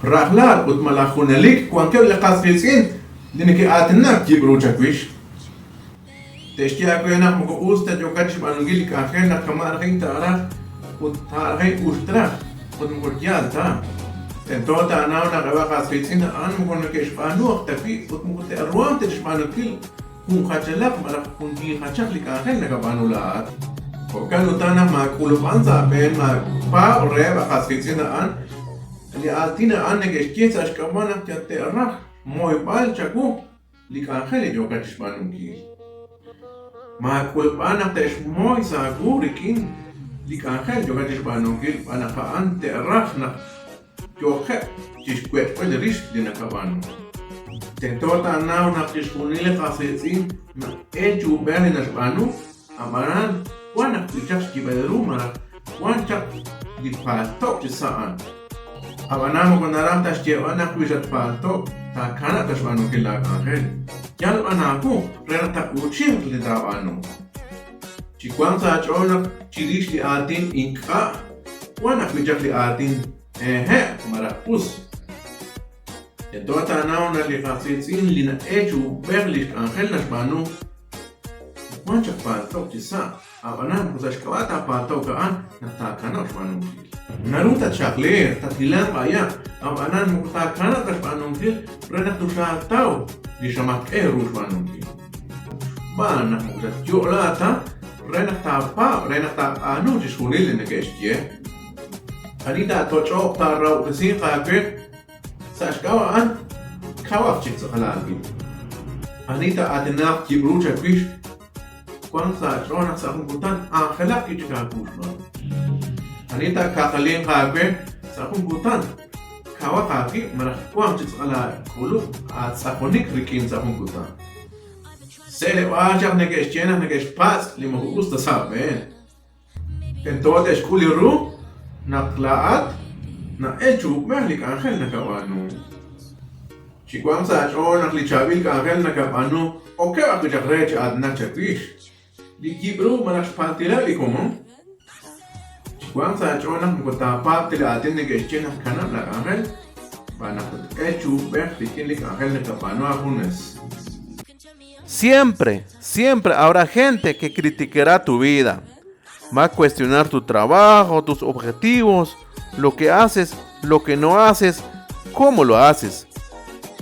Rajlal ut malaj junelik wankeb' li qas qiitz'in li neke'aatinak yib' ru chawix. Te'xye aawe naq moko us ta yookat chixb'aanunkil li k'anjel naq kama' raj taaraj ut taaraj us traj, ut moko yaal ta. Tento taanaw naq eb' a qas qiitz'in a'an moko neke'xb'aanu aj ta wi' ut moko te'ruhanq ta chixb'aanunkil jun jachalaq malaj jun yiijachaq li k'anjel nakab'aanu laa'at. Jo'kan utan naq maak'ulub'an sa' aab'een maapaab' reheb' a qas qiitz'in a'an li aatin a'an neke'xye sa' xk'ab'a' naq yal te'raj xmoyb'al chawu. Li k'anjel li yookat chixb'aanunkil. Maak'ulb'a naq te'xmoy sa' aawu rik'in li k'anjel yookat chixb'aanunkil xb'aan naq a'an te'raj naq yooqeb' chixwech'b'al rix li nakab'aanu. Tento taanaw naq chixjunil li qas qiitz'in na'el chi uub'ej li naxb'aanu, Ab'anan, wan ajwi' chaq xyib'al ru malaj wan chaq li palto'k chi sa' a'an. Ab'anan moko naraj ta xyeeb'al naq wi xatpalto'k taakanab' ta xb'aanunkil laak'anjel. Yal b'an aawu re naq taa'uuchinq li taab'aanu. Chiwanq sa' aach'ool naq chirix li aatin ink'a' wan ajwi' chaq li aatin hehe' malaj us. Tento taanaw naq li qas qiitz'in li na'elk chi uub'ej li xk'anjel naxb'aanu, wan chaq paalto'k chi sa', ab'anan moko sa' xk'ab'a' ta paalto'k a'an naq taakanab' xb'aanunkil. Naru tatxaqliiq, tathilanq b'ayaq, ab'anan moko taakanab' ta xb'aanunkil re naq tuxaataw li xamatk'e ru xb'aanunkil. Xb'aan naq moko xatyo'la ta re naq taapaab' re naq taab'aanu chixjunil li neke'xye. Ani taatoch'oq taarahob'tesinq aawe, sa' xk'ab'a' a'an kawaq chik tz'aqal aawib'. Ani taa'aatinaq yib'ru chawix, wanq sa' aach'ool naq sa' jun kutan aajelaq wi' chik aawu xb'aan. Ani taakaqalinq aawe, sa' jun kutan kawaq aawib' malaj wanq chi tz'aqal aak'ulub' aatz'aqonik rik'in sa' jun kutan. Se'leb'aal chaq neke'xye naq neke'xpatz' li moko us ta sa' aab'een. Tento te'xk'ul li ru naq laa'at na'el chi uub'ej li k'anjel nakab'aanu. Chiwanq sa' aach'ool naq li chaab'il k'anjel nakab'aanu okeb' ajwi' chaq re chi aatinak chawix, li yib' ru malaj xpaltileb' li komon. Chiwanq sa' aach'ool naq moko taapaab' ta li aatin neke'xye naq kanab' laak'anjel, xb'aan naq tat-elq chi uub'ej rik'in li k'anjel nakab'aanu aajunes. Siempre, siempre habrá gente que criticará tu vida. Va a cuestionar tu trabajo, tus objetivos, lo que haces, lo que no haces, cómo lo haces.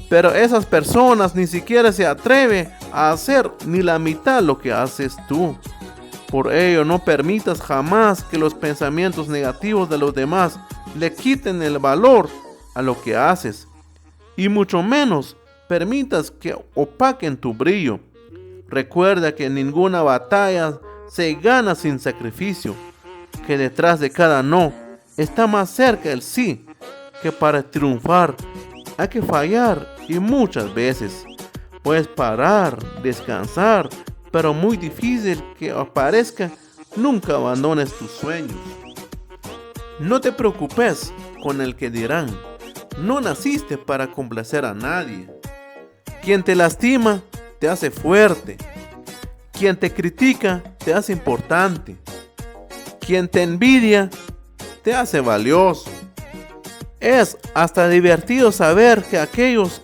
Pero esas personas ni siquiera se atreven a hacer ni la mitad lo que haces tú. Por ello, no permitas jamás que los pensamientos negativos de los demás le quiten el valor a lo que haces. Y mucho menos permitas que opaquen tu brillo. Recuerda que ninguna batalla se gana sin sacrificio, que detrás de cada no está más cerca el sí, que para triunfar hay que fallar y muchas veces. Puedes parar, descansar, pero muy difícil que aparezca, nunca abandones tus sueños. No te preocupes con el que dirán. No naciste para complacer a nadie. Quien te lastima te hace fuerte. Quien te critica te hace importante. Quien te envidia te hace valioso. Es hasta divertido saber que aquellos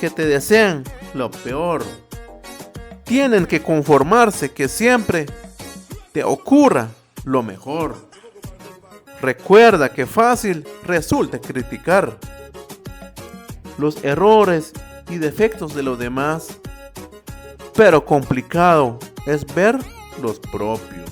que te desean lo peor tienen que conformarse que siempre te ocurra lo mejor. Recuerda que fácil resulta criticar los errores y defectos de los demás, pero complicado es ver los propios.